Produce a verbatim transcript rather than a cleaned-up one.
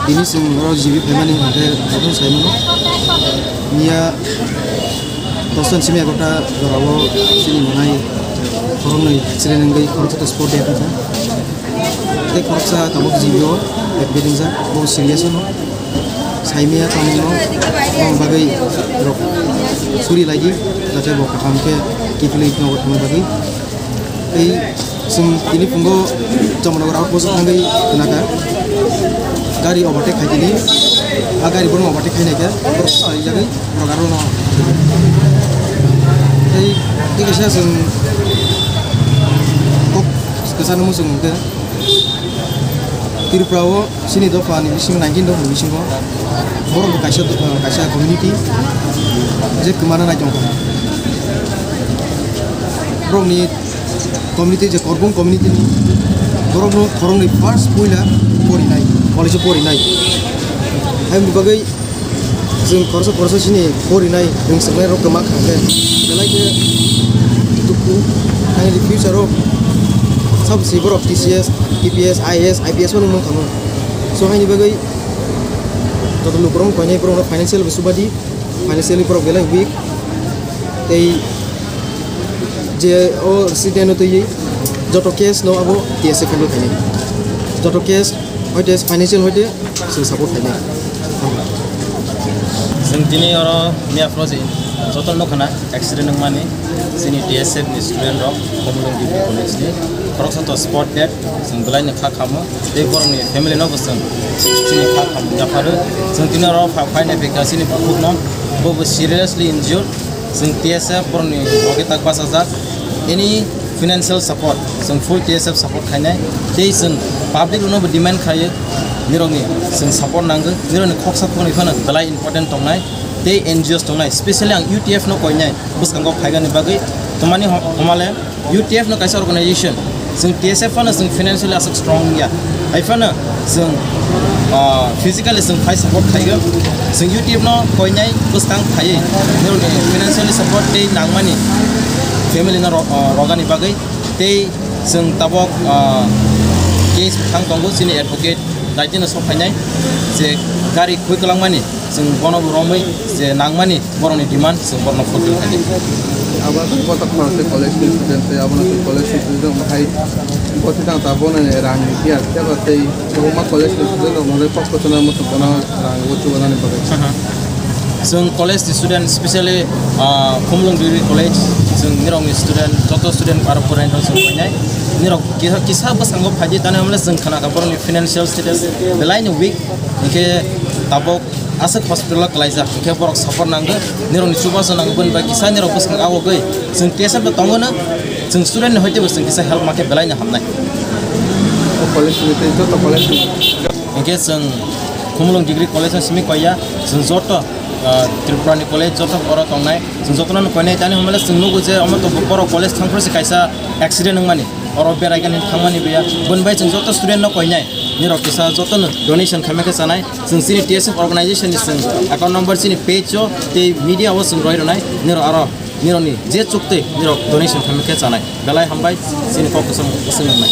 Tini chwng oro G B phaimani hwnkhe jotono sai mano. Miya dosta ni simi egarota jorao chini mwnai khoroknwi accident wngwi khoroksa to spot death wngkha. Tei khoroksa tabuk G B o admit wngjak, bo serious no. Saimaya tongmano boni bagwi rok suri laidi, jate bo kaham khe kiphilwi nogo thangna bagwi. Tei chwng tini phungo Chamannagar outpost o thangwi khwnakha, gari overtake khaitini, a gari bono overtake khainaikhe borok sarijagwi borok aro no. Tei tei kaisa chwng kok kwchangma chwng hwnkhe Tripura o chini dopha ni bisingo nineteen dopha ni bisingo borok bo kaisa, kaisa community je kwmana nai tongkha. Borok ni community je Korbung community ni borok no khoroknwi first puila porinai, college o porinai. Haini bagwi chwng khoroksa khoroksa chini porinai rwngchaknai rok kwma kha khe belai khe dukhu. Haini future o sabo se borok T C S, T P S, I A S, I P S o nung nung kha. So haini bagwi joto lukurok koinai borok no financial bo subadi, financially borok belai weak. Tei je o accident o twiwi joto case no abo T S F handle khainai. Joto case hoite financial hoite chwng support khainai. Chwng tini oro miya phano je joto nukha na accident wngmani chini T S F ni student rok Khumulwng Degree College ni khoroksa to spot dead. Chwng belai no kha khamu tei borok ni family no bo chwng chini kha khamu yapharo. Chwng tini oro pha-, phainai bikha chini bukhuk no bo bo seriously injured. Chwng T S F borok ni loge tak bachajak. Any financial support, chwng full T S F support khainai. Tei chwng public rokno bo demand khaio, nirokni chwng support nango, nirokni khoksa khoknwi phano belai important tongnai. Tei N G Os tongnai, specially ang U T F no koinai bwskango phaigani bagwi. Twmani ho-, homale U T F no kaisa organization, chwng T S F phano chwng financially aswk strong wngya. Hai phano chwng, ah, physically chwng phai support khaio. Chwng U T F no koinai bwskang phaiwi nirokni financially support tei nangmani family no ro-, ah, rogani bagwi. Tei chwng tabok, ah, case thang tongo chini advocate daitino sok phainai je gari khwi kwlangmani chwng bono bo romwi je nangmani borokni demand chwng borokno fulfill khainai. Abo kotor khoroksa college ni student tei abono chwng college ni student hai bo thang ta bono rang ni phiya phiya ba tei kwbangma college ni student rok no kok kotorma muchung bono rang o chubanani bagwi. Aha. Chwng college ni student, specially, ah, Khumulwng Degree College, chwng nirokni student, joto student aro purainai rok chwng koinai. Nirok kisa, kisa bwskango phaidi tani hwnle chwng khna kha borokni financial status belai no weak. Hinkhe tabok aswk hospital o kwlaijak, hinkhe borok support nango, nirokni chubachu nango, boni bai kisa nirok bwskang awogwi chwng T S F no tongo no, chwng student ni hoite bo chwng kisa help ma khe belai no hamnai. O college ni tei joto college ni. Hinkhe chwng Khumulwng Degree College no simi koiya, chwng joto, ah, Tripura ni college joto oro tongnai, chwng jotono no koinai tani hwnmale chwng nugo je omo to borok college thangphuru se kaisa accident wngmani. Oro berai gani thangmani biya. Boni bai chwng joto student no koinai. Nirok kisa joto no donation khaima khe chanai. Chwng chini T S F organization ni chwng account number chini page o tei media o chwng roi rwnai. Nirok aro nirok ni je chukte nirok donation khaima khe chanai. Belai hambai chini kok kwchang kwchang wngnai.